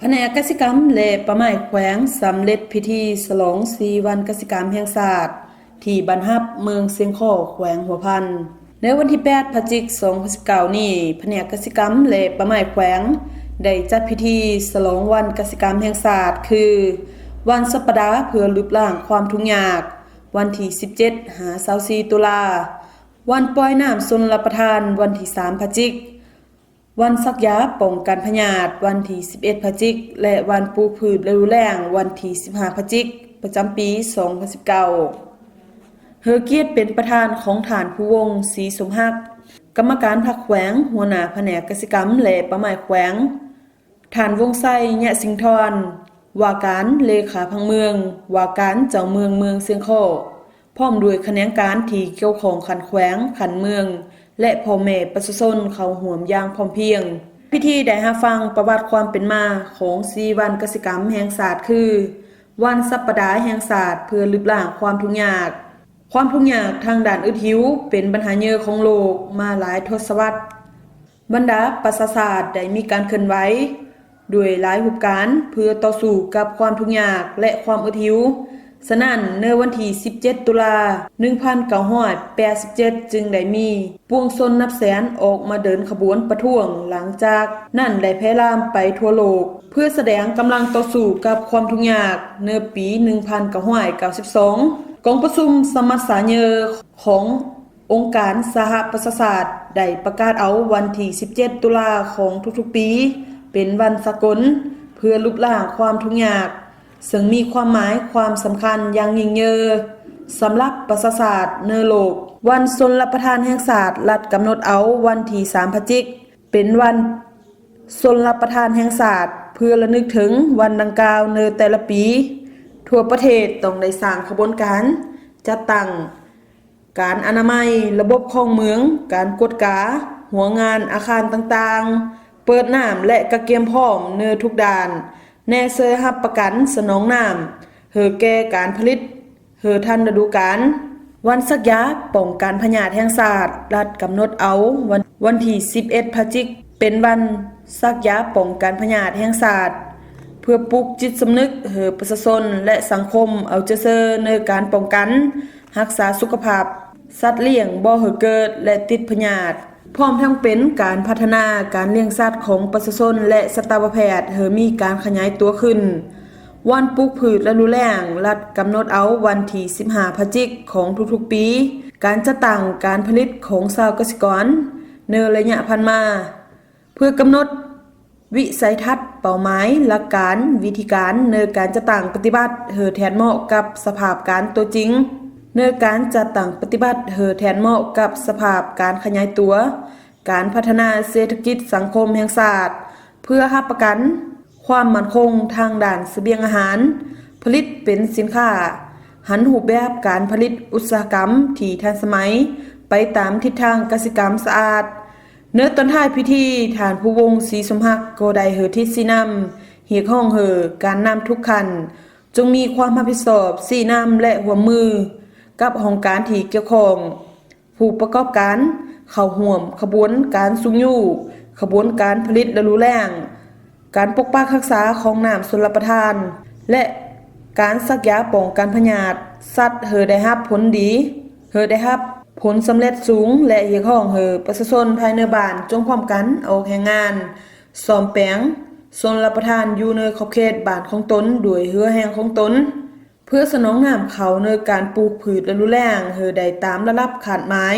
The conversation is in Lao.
ພະແນກກະສິກຳ ແລະ ປ່າໄມ້ແຂວງ ສຳເລັດພິທີສະຫຼອງສີ່ວັນກະສິກຳແຫ່ງຊາດ ທີ່ບ້ານຮັບ ເມືອງຊຽງຄໍ້ ແຂວງຫົວພັນ. ໃນວັນທີແປດ ພະຈິກ ສອງພັນສິບເກົ້ານີ້, ພະແນກກະສິກຳ ແລະ ປ່າໄມ້ແຂວງ ໄດ້ຈັດພິທີສະຫຼອງວັນກະສິກຳແຫ່ງຊາດ ຄື ວັນສັບປະດາເພື່ອລຶບລ້າງຄວາມທຸກຍາກ ວັນທີສິບເຈັດ ຫາ ຊາວສີ່ ຕຸລາ, ວັນປ່ອຍນ້ຳຊົນລະປະທານ ວັນທີສາມ ພະຈິກ, ວັນສັກຢາປ້ອງກັນພະຍາດ ວັນທີສິບເອັດ ພະຈິກ ແລະ ວັນປູກພືດລະດູແລ້ງ ວັນທີສິບຫ້າ ພະຈິກ ປະຈຳປີສອງພັນສິບເກົ້າ. ໃຫ້ກຽດເປັນປະທານຂອງທ່ານ ພູວົງ ສີສົມຮັກ, ກຳມະການພັກແຂວງ, ຫົວໜ້າພະແນກກະສິກຳ ແລະ ປ່າໄມ້ແຂວງ, ທ່ານ ວົງໄຊ ຍະສິງທອນ, ວ່າການເລຂາພັກເມືອງ, ວ່າການເຈົ້າເມືອງເມືອງຊຽງຄໍ້, ພ້ອມດ້ວຍຂະແໜງການທີ່ກ່ຽວຂ້ອງຂັ້ນແຂວງ, ຂັ້ນເມືອງ ແລະ ພໍ່ແມ່ປະຊາຊົນເຂົ້າຮ່ວມຢ່າງພ້ອມພຽງ. ພິທີໄດ້ຮັບຟັງປະຫວັດຄວາມເປັນມາຂອງສີ່ວັນກະສິກຳແຫ່ງຊາດ ຄື ວັນສັບປະດາແຫ່ງຊາດເພື່ອລຶບລ້າງຄວາມທຸກຍາກ. ຄວາມທຸກຍາກທາງດ້ານອຶດຫິວເປັນບັນຫາໃຫຍ່ຂອງໂລກມາຫຼາຍທົດສະວັດ. ບັນດາປະຊາຊາດໄດ້ມີການເຄື່ອນໄຫວດ້ວຍຫຼາຍຮູບການເພື່ອຕໍ່ສູ້ກັບຄວາມທຸກຍາກ ແລະ ຄວາມອຶດຫິວ. ສະນັ້ນ, ໃນວັນທີສິບເຈັດ ຕຸລາ ໜຶ່ງພັນເກົ້າຮ້ອຍແປດສິບເຈັດ ຈຶ່ງໄດ້ມີປວງຊົນນັບແສນອອກມາເດີນຂະບວນປະທ້ວງ, ຫຼັງຈາກນັ້ນໄດ້ແຜ່ລາມໄປທົ່ວໂລກ ເພື່ອສະແດງກຳລັງຕໍ່ສູ້ກັບຄວາມທຸກຍາກ. ໃນປີໜຶ່ງພັນເກົ້າຮ້ອຍເກົ້າສິບສອງ, ກອງປະຊຸມສະມັດຊາເຍີຂອງ ອົງການສະຫະປະຊາຊາດໄດ້ປະກາດເອົາວັນທີສິບເຈັດ ຕຸລາຂອງທຸກໆປີ ເປັນວັນສາກົນເພື່ອລຶບລ້າງຄວາມທຸກຍາກ, ເຊິ່ງມີຄວາມໝາຍຄວາມສຳຄັນຢ່າງຍິ່ງໃຫຍ່ສຳລັບປະຊາຊາດໃນໂລກ. ວັນຊົນລະປະທານແຫ່ງຊາດ ລັດກຳນົດເອົາວັນທີສາມ ພະຈິກ ເປັນວັນຊົນລະປະທານແຫ່ງຊາດ ເພື່ອລະນຶກເຖິງວັນດັ່ງກ່າວໃນແຕ່ລະປີ. ທົ່ວປະເທດຕ້ອງໄດ້ສ້າງຂະບວນການຈັດຕັ້ງ ການອະນາໄມ, ລະບົບຄອງເມືອງ, ການກວດກາ, ຫົວງານອາຄານຕ່າງໆ, ເປີດນ້ຳ ແລະ ກະກຽມພ້ອມໃນທຸກດ້ານ, ແນໃສ່ຮັບປະກັນສະໜອງນ້ຳໃຫ້ແກ່ການຜະລິດໃຫ້ທັນລະດູການ. ວັນສັກຢາປ້ອງກັນພະຍາດແຫ່ງຊາດ ລັດກຳນົດເອົາວັນ ວັນທີສິບເອັດ ພະຈິກ ເປັນວັນສັກຢາປ້ອງກັນພະຍາດແຫ່ງຊາດ ເພື່ອປຸກຈິດສຳນຶກໃຫ້ປະຊາຊົນ ແລະ ສັງຄົມເອົາໃຈໃສ່ໃນການປ້ອງກັນ ຮັກສາສຸຂະພາບສັດລ້ຽງບໍ່ໃຫ້ເກີດ ແລະ ຕິດພະຍາດ, ພ້ອມທັງເປັນການພັດທະນາການລ້ຽງສັດຂອງປະຊາຊົນ ແລະ ສັດຕະວະແພດໃຫ້ມີການຂະຫຍາຍຕົວຂຶ້ນ. ວັນປູກພືດລະດູແລ້ງ ລັດກຳນົດເອົາວັນທີສິບຫ້າ ພະຈິກຂອງທຸກໆປີ. ການຈັດຕັ້ງການຜະລິດຂອງຊາວກະສິກອນໃນໄລຍະຜ່ານມາ ເພື່ອກຳນົດ ວິໄສທັດ, ເປົ້າໝາຍ, ຫຼັກການ, ວິທີການໃນການຈັດຕັ້ງປະຕິບັດໃຫ້ແທດເໝາະກັບສະພາບການຕົວຈິງ, ໃນການຈັດຕັ້ງປະຕິບັດໃຫ້ແທດເໝາະກັບສະພາບການຂະຫຍາຍຕົວ, ການພັດທະນາເສດຖະກິດສັງຄົມແຫ່ງຊາດ, ເພື່ອຮັບປະກັນຄວາມໝັ້ນຄົງທາງດ້ານສະບຽງອາຫານ, ຜະລິດເປັນສິນຄ້າ, ຫັນຮູບແບບການຜະລິດອຸດສາຫະກຳທີ່ທັນສະໄໝ ໄປຕາມທິດທາງກະສິກຳສະອາດ. ໃນຕອນທ້າຍພິທີ, ທ່ານ ພູວົງ ສີສົມຮັກ ກໍໄດ້ໃຫ້ທິດຊີ້ນຳຮຽກຮ້ອງໃຫ້ການນຳທຸກຂັ້ນ ຈົ່ງມີຄວາມຮັບຜິດຊອບ, ຊີ້ນຳ ແລະ ຮ່ວມມືກັບຫ້ອງການທີ່ກ່ຽວຂ້ອງ, ຜູ້ປະກອບການເຂົ້າຮ່ວມຂະບວນການຊຸກຍູ້, ຂະບວນການຜະລິດລະດູແລ້ງ, ການປົກປັກຮັກສາຂອງນ້ຳຊົນລະປະທານ ແລະ ການສັກຢາປ້ອງກັນພະຍາດສັດໃຫ້ໄດ້ຮັບຜົນດີ, ໃຫ້ໄດ້ຮັບຜົນສຳເລັດສູງ ແລະ ຮຽກຮ້ອງໃຫ້ປະຊາຊົນພາຍໃນບ້ານຈົ່ງພ້ອມກັນອອກແຮງງານສ້ອມແປງຊົນລະປະທານຢູ່ໃນຂອບເຂດບ້ານຂອງຕົນດ້ວຍເຫື່ອແຮງຂອງຕົນ. ເພື່ອສະໜອງນ້ຳເຂົ້າໃນການປູກພືດລະດູແລ້ງໃຫ້ໄດ້ຕາມລະດັບຄາດໝາຍ.